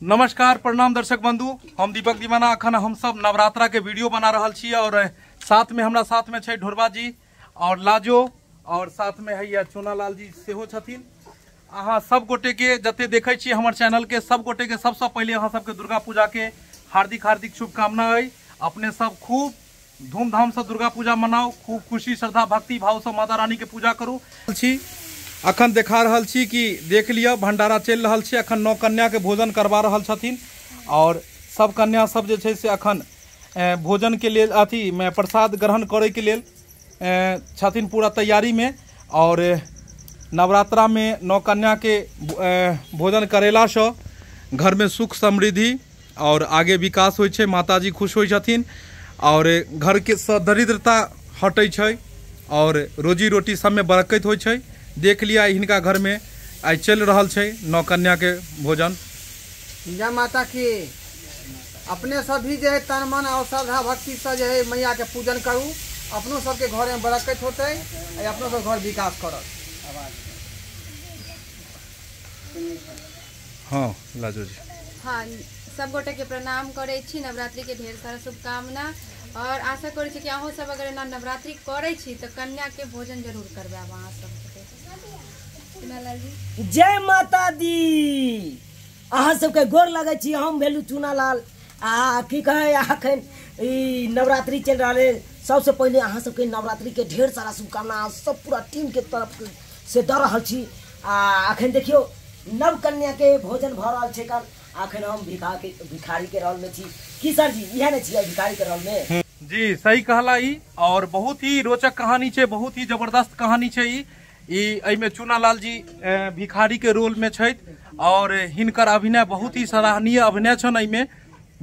नमस्कार प्रणाम दर्शक बंधु, हम दीपक दीवाना। अखन हम सब नवरात्रा के वीडियो बना रहल छी और साथ में हमरा साथ में छै ढोरबा जी और लाजो और साथ में हैया चुनालाल जी सेहो छथिन। अहाँ सब गोटे के जते देखै छी हमर चैनल के सब गोटे के सबसे पहले अहाँ सबके दुर्गा पूजा के हार्दिक हार्दिक शुभकामना अइ। अपने सब खूब धूमधाम से दुर्गा पूजा मनाओ, खूब खुशी श्रद्धा भक्ति भाव से माता रानी के पूजा करू। छी अखन देखा रहल छी कि देख लिअ भंडारा चलि रहल छै। अखन 9 कन्या के भोजन करवा रहल छथिन और सब कन्या सब जे छै से अखन भोजन के लेल अथी में प्रसाद ग्रहण करे के लेल छथिन पूरा तैयारी में। और नवरात्रा में 9 कन्या के भोजन करेला से घर में सुख समृद्धि और आगे विकास होइ छै, माताजी खुश होइ छथिन और घर के दरिद्रता हटै छै और रोजी रोटी सब में बरकत होइ छै। देख लिया हिनका घर में आइ चलि रहल छै 9 कन्या के भोजन। जय माता की। अपने सब भी जे है तन मन और श्रद्धा भक्ति से जे है मैया के पूजन करू, अपनो सबके घर में बरकत होतै आ अपनो सब घर विकास करत। हाँ लाजो जी। हाँ, सब गोटे के प्रणाम करै छी, नवरात्रि के ढेर सारा शुभकामना और आशा करै छी कि अहूँ सब अगर एना नवरात्रि करै छी तो कन्या के भोजन जरूर करबायब अहाँ सब। जय माता दी। अहाँ सबके गोर लगै छी। हम भेलू चुनालाल आ की कहे अखन ई नवरात्रि चलि रहल है। सबसे पहले अहाँ सबके नवरात्रि के ढेर सारा शुभकामना सब पूरा टीम के तरफ से दऽ रहल छी। आ अखन देखियौ नव कन्या के भोजन भऽ रहल छै। अखन हम भिखारी के रोल में छी। की सर जी इएह ने छियै भिखारी के रोल में? जी सही कहला ई और बहुत ही रोचक कहानी छै, बहुत ही जबरदस्त कहानी छै ई। एहिमे चुनालाल जी भिखारी के रोल में छथि और हिनकर अभिनय बहुत ही सराहनीय अभिनय छनि। एहिमे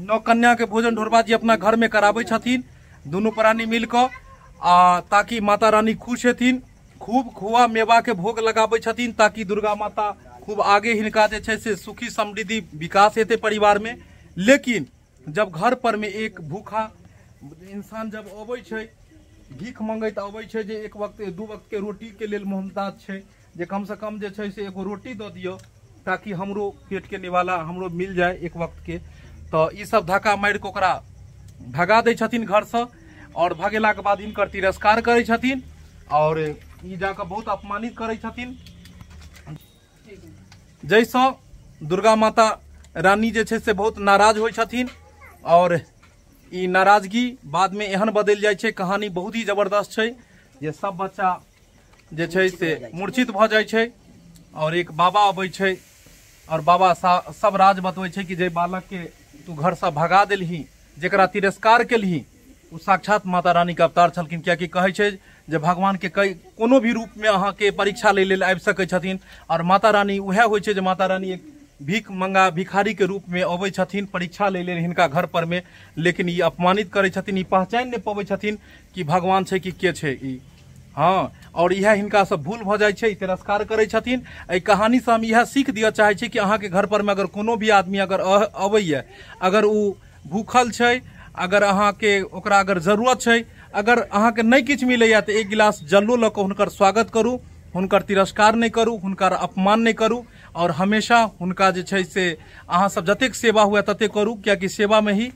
9 कन्या के भोजन ढोरबा जी अपना घर में कराबै छथिन दुनू प्राणी मिलकऽ आ ताकि माता रानी खुश हेथिन। खूब खोआ मेवा के भोग लगाबै छथिन ताकि दुर्गा माता खूब आगे हिनका जे छै से सुखी समृद्धि विकास हेतै परिवार में। लेकिन जब घर पर में एक भूखा इंसान जब अबै छै, भीख मंगैत अबै छै जे एक वक्त दू वक्त के रोटी के लेल मोहताज छै जे कम से कम जे छै से एगो रोटी दऽ दियौ ताकि हमरो पेट के निवाला हमरो मिल जाए एक वक्त के, तो ई सब धक्का मारि कऽ ओकरा भगा दै छथिन घरसँ और भगेलाके बाद हिनकर तिरस्कार करै छथिन और ई जाकऽ बहुत अपमानित करै छथिन, जाहिसँ दुर्गा माता रानी जे छै से बहुत नाराज होइ छथिन और ई नाराजगी बाद में एहन बदलि जाइ छै। कहानी बहुत ही जबरदस्त छै जे सब बच्चा जे छै से मूर्छित भऽ जाइ छै और एक बाबा अबै छै और बाबा सब राज बतबै छै कि जे बालक के तू घरसँ भगा देलही, जकरा तिरस्कार केलही, ओ साक्षात माता रानी के अवतार छलखिन। कियाकि कहै छै जे भगवान के कई कोनो भी रूप में अहाँके परीक्षा लै लेल आबि सकै छथिन और माता रानी उएह होइ छै जे माता रानी एक भीख मंगा भिखारी के रूप में अबै छथिन परीक्षा लै लेल हिनका घर पर में, लेकिन ई अपमानित करै छथिन, ई पहचानि नहि पबै छथिन कि भगवान छै कि के छै ई। हाँ, और इएह हिनका सब भूल भऽ जाइ छै, ई तिरस्कार करै छथिन। एहि कहानीसँ हम इएह सीख दिअ चाहै छी कि अहाँके घर पर में अगर कोनो भी आदमी अगर अबैए, अगर ओ भूखल छै, अगर अहाँके ओकरा अगर जरूरत छै, अगर अहाँके नहि किछु मिलैए तऽ एक गिलास जलो लऽ कऽ हुनकर स्वागत करू, हुनकर तिरस्कार नहि करू, हुनकर अपमान नहि करू और हमेशा हुनका जे छै से अहाँ सब जतेक सेवा हुए ततेक करू, कियाकि सेवा में ही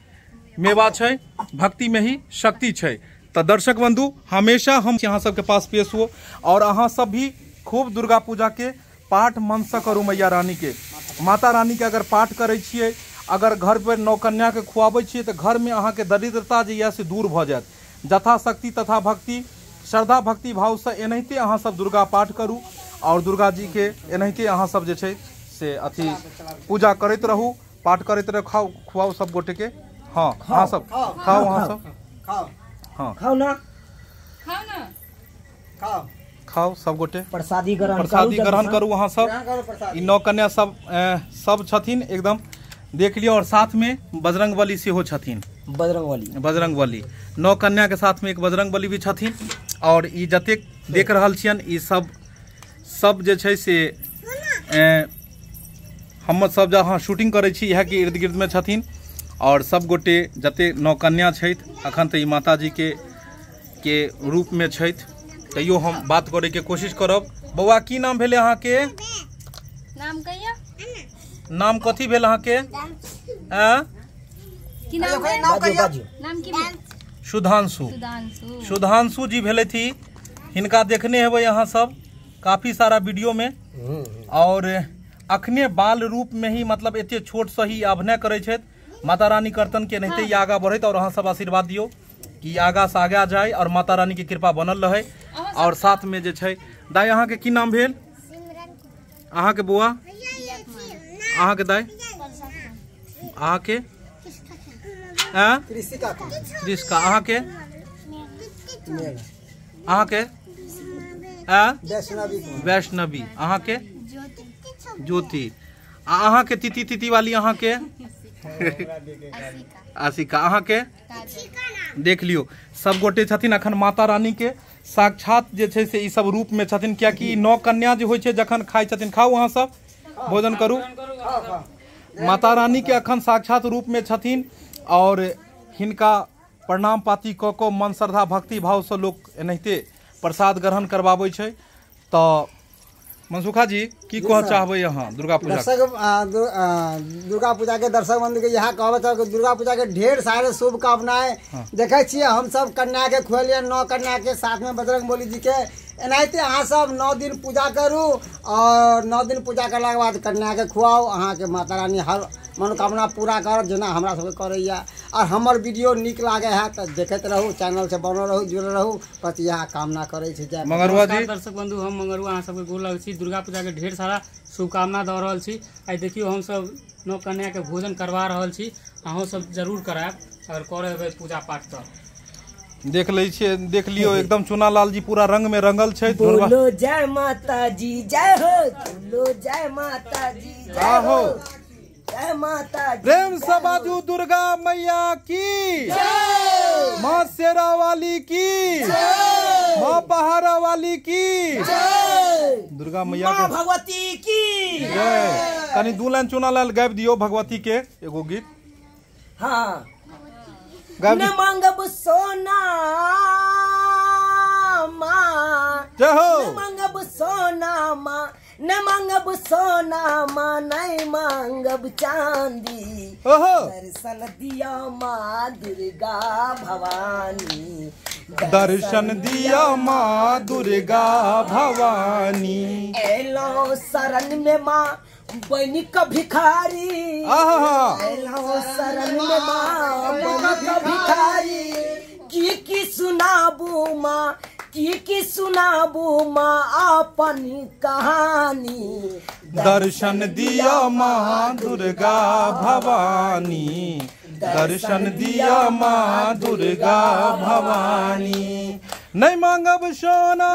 मेवा छै, भक्ति में ही शक्ति छै। तऽ दर्शक बंधु हमेशा हम अहाँ सबके पास पेश हो और अहाँ सब भी खूब दुर्गा पूजा के पाठ मन से करू। मैया रानी के माता रानी के अगर पाठ करै छियै, अगर घर पर 9 कन्या के खुआबै छियै तऽ घर में अहाँके दरिद्रता जे यऽ से दूर भऽ जायत। यथाशक्ति तथा भक्ति श्रद्धा भक्ति भाव से एनाहिते अहाँ सब दुर्गा पाठ करू और दुर्गा जी के एनाहिते अहाँ सब जे छै से अथी पूजा करैत रहू, पाठ करैत रहू, खाउ खुआउ सब गोटे के। हाँ अहाँ सब खाउ, अहाँ सब खाउ। हाँ खाउ ना, खाउ ना, खाउ खाउ सब गोटे प्रसादी ग्रहण प्रसादी ग्रहण करू अहाँ सब। ई 9 कन्या सब सब छथिन एकदम देख लियौ और साथ में बजरंगबली सेहो छथिन। बजरंगबली बजरंगबली 9 कन्या के साथ में एक बजरंगबली भी छथिन और ई जतेक देख रहल छियनि ई सब सब जे छै से हम सब जहाँ शूटिंग करै छी इएह के इर्द गिर्द में छथिन और सब गोटे जते 9 कन्या छथि अखन तऽ ई माताजी के रूप में छथि। तैयो हम बात करे के कोशिश करब। बौआ की नाम भेलै अहाँके? नाम कहिया? नाम कथी भेल अहाँके? की नाम भेल? नाम की भेल? सुधांशु। सुधांशु जी भेलथि। हिनका देखने हेबै अहाँ सब काफी सारा वीडियो में। और अखने बाल रूप में ही मतलब एते छोट से ही अभिनय करै छथि। माता रानी करतन के एनाहिते ही आगा बढ़ैत और अहाँ सब आशीर्वाद दियौ कि आगा से आगा जाए और माता रानी के कृपा बनल रहे। और साथ में जे छै दाइ अहाँ के की नाम भेल? अहाँ के बौआ? अहाँ के दाइ? अहाँ के कृषिका। अहाँ के? अहाँ के वैष्णवी। अहाँ के ज्योति। अहाँ के तिति तिति वाली अहाँ के आशिका। अहाँ के देख लियो सब गोटे छथिन अखन माता रानी के साक्षात जे छै से ई सब रूप में छथिन। कियाकि नौ कन्या जे होइ छै जखन खाइ छथिन, खाउ अहाँ सब भोजन करू। माता रानी के अखन साक्षात रूप में छथिन और हिनका प्रणाम पाती कऽ कऽ मन श्रद्धा भक्ति भाव से लोक एनाहिते प्रसाद ग्रहण करबाबै छै। तऽ मनसुखा जी की कह चाहबै अहाँ दुर्गा पूजा? दर्शक दुर्गा पूजा के दर्शक बंधु के यहाँ कहबै चाहब दुर्गा पूजा के ढेर सारे शुभकामनाएं। हाँ। देखै छियै हम सब कन्या के खुएलियै, 9 कन्या के साथ में बजरंग बली जी के। एनाहिते अहाँ सब 9 दिन पूजा करू और 9 दिन पूजा करला के बाद कन्या के खुआउ। अहाँ के माता रानी हर मनोकामना पूरा करत जेना हमरा सबके करैया। और हमर वीडियो नीक लागे है तो देखैत रहू, चैनल से बनल रहू, जुड़ल रहू। बस इएह कामना करै छी। जय मंगरुआ जी। दर्शक बंधु, हम मंगरुआ अहाँ सबके गोर लगै छी। दुर्गा पूजा के ढेर सारा शुभकामना दऽ रहल छी। आइ देखियौ हम सब 9 कन्या के भोजन करवा रहल छी। अहूँ सब जरूर करायब अगर करेबै पूजा पाठ तऽ। देख लै छियै, देख लियौ एकदम चुना लाल जी पूरा रंग में रंगल छै। बोलो जय माता जी जय हो, बोलो जय माता जी जय हो, जय माता जी। प्रेम से बाजू दुर्गा मैया की जय, माँ शेरा वाली की जय, माँ पहाड़ा वाली की जय, दुर्गा मैया माँ भगवती की जय। कनी 2 लाइन चुना लाल गाबि दियौ भगवती के एगो गीत। हाँ, न मांगब सोना माँ, जय हो। न मांगब सोना माँ, न मांगब सोना माँ, नहीं मांगब चांदी। दर्शन दिया माँ दुर्गा भवानी, दर्शन दिया माँ दुर्गा भवानी। एलो शरण में माँ बनी का भिखारी, एलो शरण में माँ बनी का भिखारी। की सुनाबू माँ, की सुनाबू माँ अपन कहानी। दर्शन दिया माँ दुर्गा भवानी, दर्शन दिया माँ दुर्गा भवानी। नहीं मांगब सोना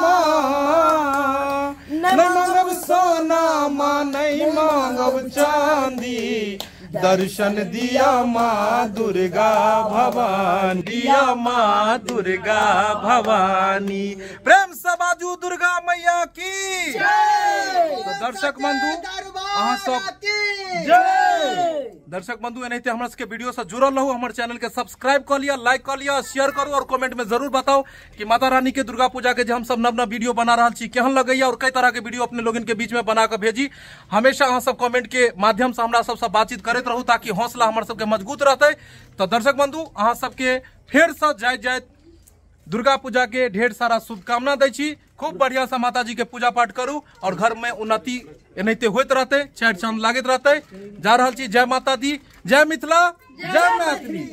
माँ, नहीं मांगब सोना माँ, नहीं मांगब चांदी। दर्शन दिया माँ दुर्गा भवानी, दिया माँ दुर्गा भवानी। प्रेम से बाजू दुर्गा मैया की जय। तो दर्शक बंधु अहाँ सब जय। दर्शक बंधु एनाहिते हमरा सबके वीडियो से जुड़ल रहू। हमर चैनल के सब्सक्राइब कऽ लिअ, लाइक कऽ लिअ, शेयर करू और कमेंट में जरूर बताओ कि माता रानी के दुर्गा पूजा के जे हम सब नव नव वीडियो बना रहल छी केहन लगैया और कई तरह के वीडियो अपने लोगन के बीच में बना के भेजी। हमेशा अहाँ सब कमेंट के माध्यम से हमरा सबसे बातचीत करैत रहू ताकि हौसला हमर सबके मजबूत रहतै। तो दर्शक बंधु अहाँ सबके फेर से जाइत जाइत दुर्गा पूजा के ढेर सारा शुभकामना दै छी। खूब बढ़िया से माता जी के पूजा पाठ करू और घर में उन्नति एनाहिते होइत रहतै, चारि चांद लागैत रहतै। जा रहल छी, जय माता दी, जय मिथिला, जय मैथिली।